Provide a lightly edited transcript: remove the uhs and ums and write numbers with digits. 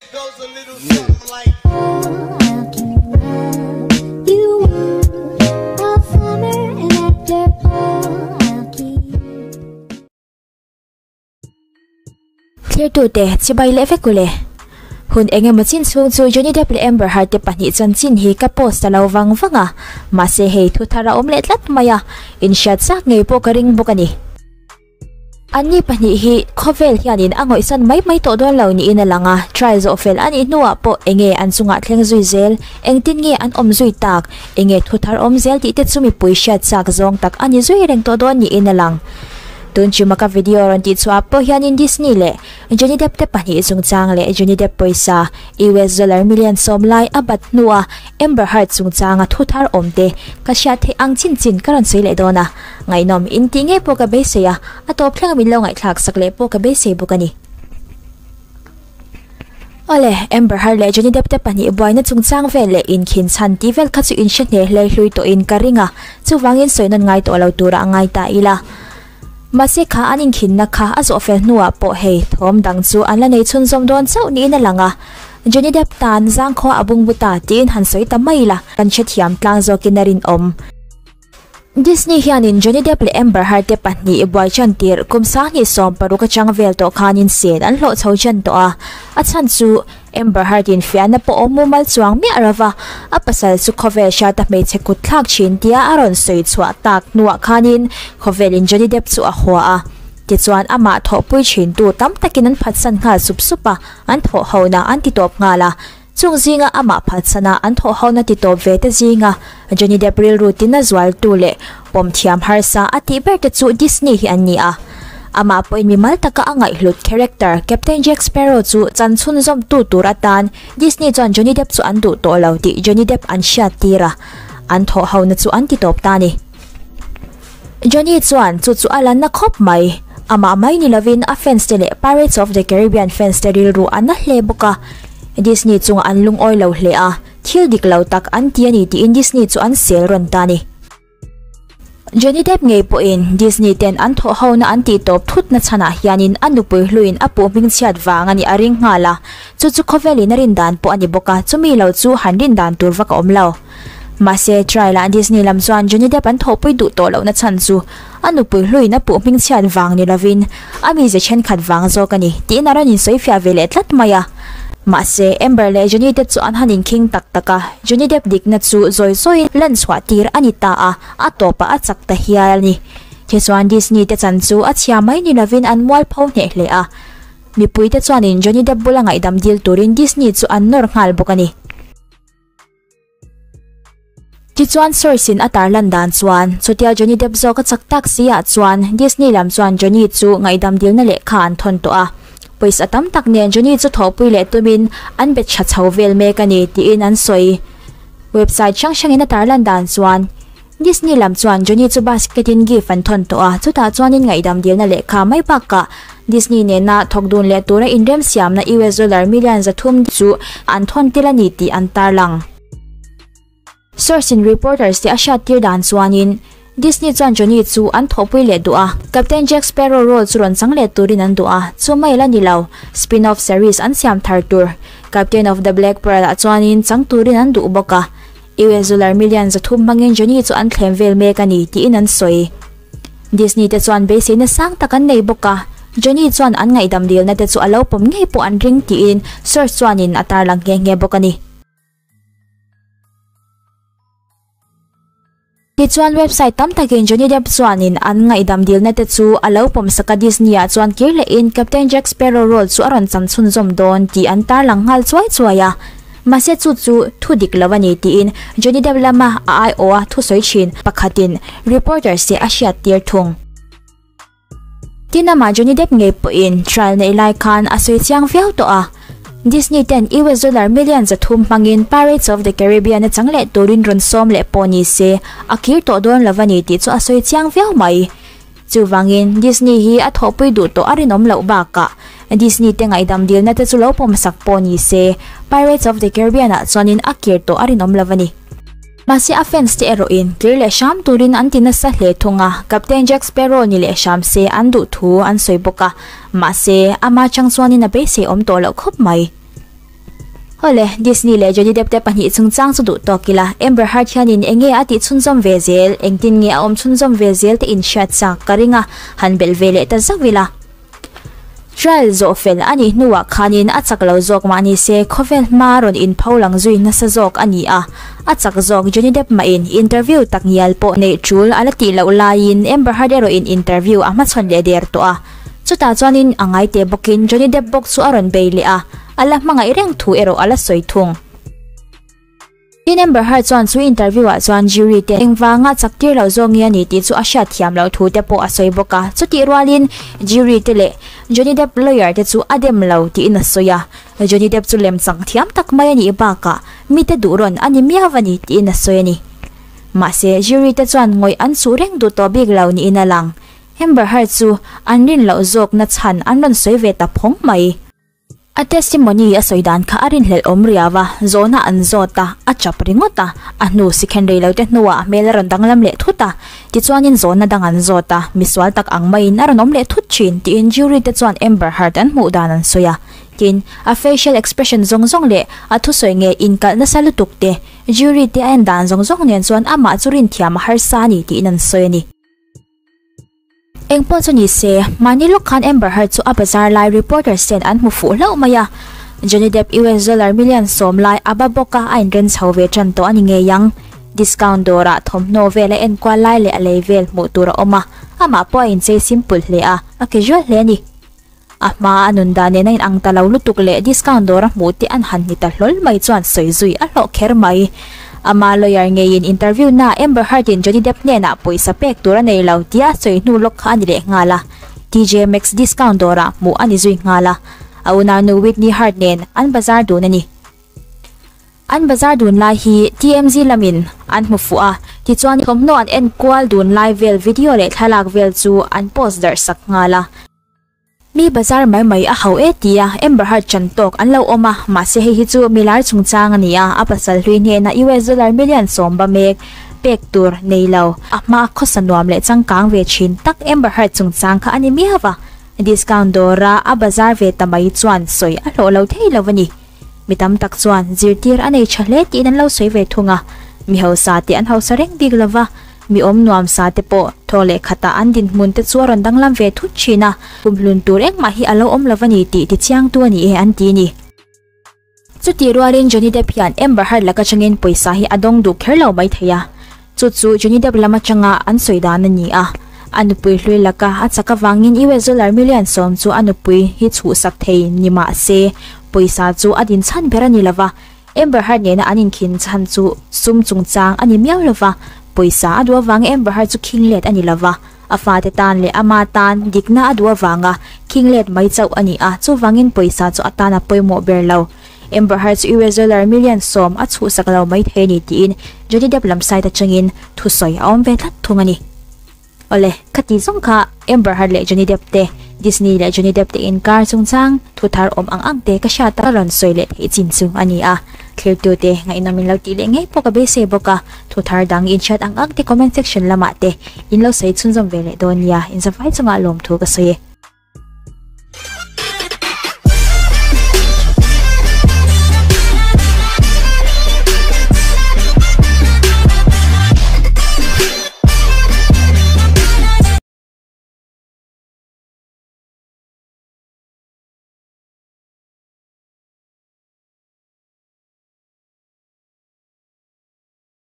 Thlirtute chibai leh vek ule. Hun eng emaw chin chhung chu Johnny Depp leh Amber Heard te pahnih chanchin hi ka post ta lo vang vang a, mahse hei thu thar a awm leh tlat mai a, inhriat chak ngei pawh ka ring bawk a ni. Anni pahnih hi khawvel hianin a ngawihsan mai mai tawh dawn lo niin a lang a, trial zawh fel a nih hnuah pawh enge an chungah thleng zui zel, engtin nge an awm zui tak, enge thu thar awm zel tih te chu mipui hriat chak zawng tak a ni zui reng tawh dawn niin a lang. Tun chuma ka video rawn tih chhuah pawh hianin Disney leh Johnny Depp te pahnih chungchang leh Johnny Depp pawisa US dollar million sawm lai a bat hnua Amber Heard chungchanga thu thar awm te ka hriat theih ang chin chin ka rawn sawi leh dawn a. Ngaihnawm in tih ngei pawh ka beisei a, a tawp thleng a min lo ngaihthlak sak leh pawh ka beisei bawk a ni. Awle, Amber Heard leh Johnny Depp te pahnih buaina chungchang vel leh inkhin chhan tih vel kha chu in hre hne hlei hlui tawhin ka ring a, chuvangin sawi nawn ngai tawh lo turah a ngai ta ila. Mahse kha an inkhinna kha a zawh fel hnuah pawh hei thawm dang chu an la nei chhunzawm dawn chauh niin a lang a, Johnny Depp tan zangkhua a bungbu ta tiin han sawi ta mai ila kan hrethiam tlang zawkin a rinawm. Disney hianin Johnny Depp leh Amber Heard te pahnih buai chan tir kum sanghnih 16 atang vel tawh khanin sen an hlawh chho chan tawh a, a chhan chu Amber Heard in fiahna pawh awm mumal chuang miah lova a pasal chu khawvel hriata hmeichhe kut thlak thin tia a rawn sawi chhuah tak hnuah khanin khawvelin Johnny Depp chu a hua a, tichuan amah thawhpui thintu tam takin an phatsan nghal sup sup a, an thawh hona an ti tawp nghal a. Chung zinga amah phatsana an thawh hona ti tawp ve te zinga Johnny Depp rilru tina zualtu leh pawm thiam harsa a tih ber te chu Disney hi an ni a. Amah pawhin mimal taka a ngaihhlut character Captain Jack Sparrow chu chan chhunzawmtu tur atan Disney chuan Johnny Depp chu an duh tawh lo tih Johnny Depp an hriat tir a, an thawh hona chu an ti tawp ta a ni. Johnny chuan chu chu a la na khawp mai. Amah mai ni lovin a fans te leh Pirates of the Caribbean fans te rilru a na hle bawk a. Disney chungah an lungawi lo hle a, thil dik lo tak an ti a ni tiin Disney chu an sel rawn ta a ni. Johnny Depp ngei pawhin Disney ten an thawh hona an tih tawp thutna chhanah hianin a nupui hluin a puh hmingchhiat vang a nih a ring nghal a, chu chu khawvelin a rin dan pawh a ni bawk a, chumi lo chu han rin dan tur vak a awm lo. Mahse, trial-ah Disney lam chuan Johnny Depp an thawhpui duh tawh lohna chhan chu a nupui hluin a puh hmingchhiat vang ni lovin a mize thenkhat vang zawk a ni tiin a rawn insawifiah ve leh tlat mai a. Mahse, Amber leh Johnny Depp chu an han inkhing tak tak a, Johnny Depp dikna chu zawi zawiin lan chhuah tir a ni ta a, a tawpah a chak ta hial a ni. Tichuan, Disney te chan chu a chhia mai ni lovin an mualpho hneh hle a. Mipuite chuanin Johnny Depp bula ngaihdam dil turin Disney chu an nawr nghal bawk a ni. Tichuan source in a tarlan dan chuan chutia Johnny Depp zawk a chak tak si ah chuan Disney lam chuan Johnny chu ngaihdam dilna lehkha an thawn tawh a. Pawisa tam tak nen Johnny chu thawhpui leh tumin an bet tha chho vel mek a ni tiin an sawi. Website hrang hrangin a tarlan dan chuan Disney lam chuan Johnny chu basket in gift an thawn tawh a, chutah chuanin ngaihdam dilna lehkha mai bakah Disney nena thawk dun leh tura inremsiamna US dollar million 300 chu an thawn tel a ni tih an tarlang. Source in reporters te a hriat tir dan chuanin Disney chuan Johnny chu an thawhpui leh duh a, Captain Jack Sparrow role chu rawn chang leh turin an duh a, chu mai la ni lo, spin-off series an siam thar tur Captain of the Black Pearl ah chuanin chang turin an duh bawk a, US dollar million 300 hmangin Johnny chu an thlem vel mek a ni tiin an sawi. Disney te chuan beiseina sang tak an nei bawk a, Johnny chuan an ngaihdam dilna te chu a lo pawm ngei pawh an ring tiin source chuanin a tarlang nghe nghe bawk a ni. Tichuan website tam takin Johnny Depp chuanin an ngaihdam dilna te chu a lo pawm sak a, Disney ah chuan kir lehin Captain Jack Sparrow role chu a rawn chan chhunzawm dawn tih an tarlang nghal chuai chuai a. Mahse chu chu thu dik lo a ni tiin Johnny Depp lama a aiawha thusawi thin pakhatin reporters te a hriat tir thung. Tin amah Johnny Depp ngei pawhin trial neih lai khan a sawi chiang viau tawh a, Disney ten US dollar million 300 hmangin Pirates of the Caribbean a chang leh turin rawn sawm leh pawh ni se a kir tawh dawn lo a ni tih chu a sawi chiang viau mai. Chuvangin Disney hi a thawhpui duh tawh a rinawm loh bakah Disney te ngaihdam dilna te chu lo pawmsak pawh ni se Pirates of the Caribbean ah chuanin a kir tawh a rinawm lo a ni. Mahse a fans te erawhin kir leh hram turin an ti nasa hle thung a, Captain Jack Sparrow ni leh hram se an duh thu an sawi bawk a, mahse ama chang chuanin a beisei awm tawh loh khawp mai. Awle, Disney leh Johnny Depp te pahnih chungchang chu duh tawk ila, Amber Heard hianin eng nge a tih chhunzawm ve zel, engtin nge a awm chhunzawm ve zel te inhriat chak ka ring a, han belh ve leh ta zauh ila. Trial zawh fel a nih hnuah khanin a chak lo zawk mah ni se khawvel hma rawn inpho lang zui nasa zawk a ni a, a chak zawk Johnny Depp mahin interview tak ngial pawh neih tul a la tih loh laiin Amber Heard erawhin interview a hmachhawn leh der tawh a. Chutah chuanin a ngai teh bawkin Johnny Depp bawk chu a rawn bei leh a, a la hmangaih reng thu erawh a la sawi thung. Tin Amber Heard chuan chu interview ah chuan jury te engvanga chak tir loh zawk nge a ni tih chu a hriat thiam loh thu te pawh a sawi bawk a, chutih rualin jury te leh Johnny Depp lawyer te chu a dem lo tiin a sawi a, Johnny Depp chu lem chang thiam tak mai a nih bakah mite duh rawn a ni miau a ni tiin a sawi a ni. Mahse jury te chuan ngawih an chuh reng duh tawh bik lo niin a lang. Amber Heard chu an rin loh zawkna chhan an rawn sawi ve ta phawng mai. A testimony a sawi dan kha a rinhlelh awm riau a, zawhna an zawt a, a chap ringawt a, a hnu sikhen rei lo te hnuah a hmel a rawn danglam leh thut a, tichuanin zawhna dang an zawt a, misual tak ang maiin a rawn awm leh thut thin tiin jury te chuan Amber Heard an hmuh dan an sawi a, tin, a facial expression zawng zawng leh a thusawi nge inkalh nasa lutuk te, jury te a en dan zawng zawng nen chuan amah chu rinthiam a harsa a ni tiin an sawi a ni. Engpawh chu ni se, mahni lawk khan Amber Heard chu a bazar lai reporters ten an hmu fuh hlauh mai a. Johnny Depp US dollar million sawm lai a ba bawk a, a inren chho ve tan tawh a ni ngei ang. Discount dawrah thawmhnaw vel a enkual lai leh a lei vel hmuh tur a awm a, amah pawh a inchei simple hle a, a casual hle a ni. A hma a nun dan nen a inang ta lo lutuk leh discount dawr a hmuh te an han ni ta hlawl mai chuan sawi zui a hlawh kher mai. Ama lawyer ngeiin interview naa Amber Heard in Johnny Depp hnenah pawisa pek tur a nei lo tia sawi hnu lawk kha a ni leh nghal a. TJ Maxx discount dawrah hmuh a ni zui nghal a. A unaunu Whitney Heard nen an bazar dun a ni. An bazar dun lai hi TMZ lamin an hmu fuh a, tichuan thawmhnaw an enkual dun lai vel video leh thlalak vel chu an post darh sak nghal a. Mi bazar mai mai a hau e tia Amber Heard chan tawk an lo awm a, mahse hei hi chu milar chungchang a ni a, a pasal hlui hnena US dollar million sawm ba mek pek tur nei lo, a hma khawsa nuam leh changkang ve thin tak Amber Heard chungchang kha a ni miau a, discount dawra a bazar ve ta mai chuan sawi a hlawh lo thei lo a ni. Mi tam tak chuan zirtir a nei tha hle tiin an lo sawi ve thung a, mi hausa te an hausa reng bik lova, mi awm nuam sa te pawh thaw leh khatah an dinhmun te chu a rawn danglam ve thut thin a, kumhlun tur engmah hi a lo awm lova ni tih tichiangtu a ni e an ti ni. Chutih rualin Johnny Depp hian Amber Heard laka changin pawisa hi a dawng duh kher lo mai thei a, Chu chu Johnny Depp lam atanga an sawi dan a ni a, a nupui hlui laka a chak avangin US dollar million sawm chu a nupui hi chhuhsak thei ni mah se, pawisa chu a din chhan ber a ni lova, Amber Heard nena an inkhin chhan chu sum chungchang a ni miau lova, pawisa a duh avanga Amber Heard chu khing let a ni lova, a fate tan leh ama tan dikna a duh avanga khing let mai chauh a ni a, chuvangin pawisa chu a tan a pawimawh ber lo. Amber Heard chu US dollar million sawm a chhuhsak lo mai thei a ni tiin Johnny Depp lam side atangin thusawi a awm ve tlat thung a ni. Awle, khati zawng kha Amber Heard leh Johnny Depp te, Disney leh Johnny Depp te inkar chungchang thu thar awm ang ang te ka hriat a rawn sawi leh theih chin chu a ni a. Thlirtute ngaihnawm in lo tih leh ngei pawh ka beisei bawk a, thu thar dang inhriat ang ang te comment section lamah te in lo sawi chhunzawm ve leh dawn nia, inzavai chungah lawmthu ka sawi e.